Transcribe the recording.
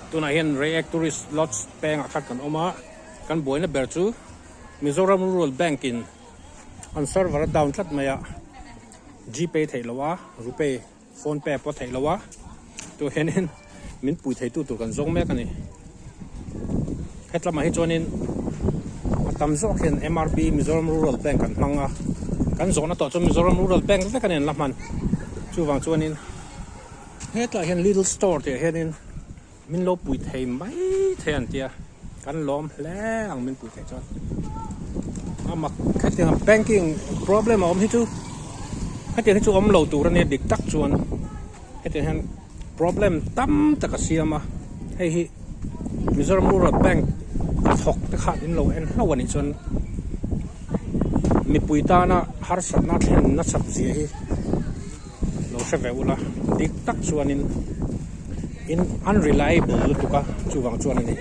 Tunah hian Reiek Tourist Lodge pengah khan kan awm a, kan buaina ber chu Mizoram Rural Bank in an server a down tlat mai a, Gpay theih loh a, Rupay, Phone Pay pawh theih loh a, tu hianin min pui theitu tur kan zawng mek a ni. Hetlamah hi chuanin a tam zawk hian MRB Mizoram Rural Bank an hmang a, kan zawhna tawh chu Mizoram Rural Bank vek a ni an la hman. Chuvang chuanin hetlaiah hian Little Store tih ah hianin min lo pui thei mai thei an tia, kan lawm hle ang min pui theih chuan. A mak hetiang banking problem a awm hi chu hetiang hi chu awm lo tur a nia dik tak chuan hetiang hian problem tam tak a siam a, hei hi Mizoram Rural Bank a thawk te khan in lo en hlauh a nih chuan mipui tana harsatna thlen nasat zia hi lo hre ve ula dik tak chuanin in unreliable lutuk a chuvang chuan a ni.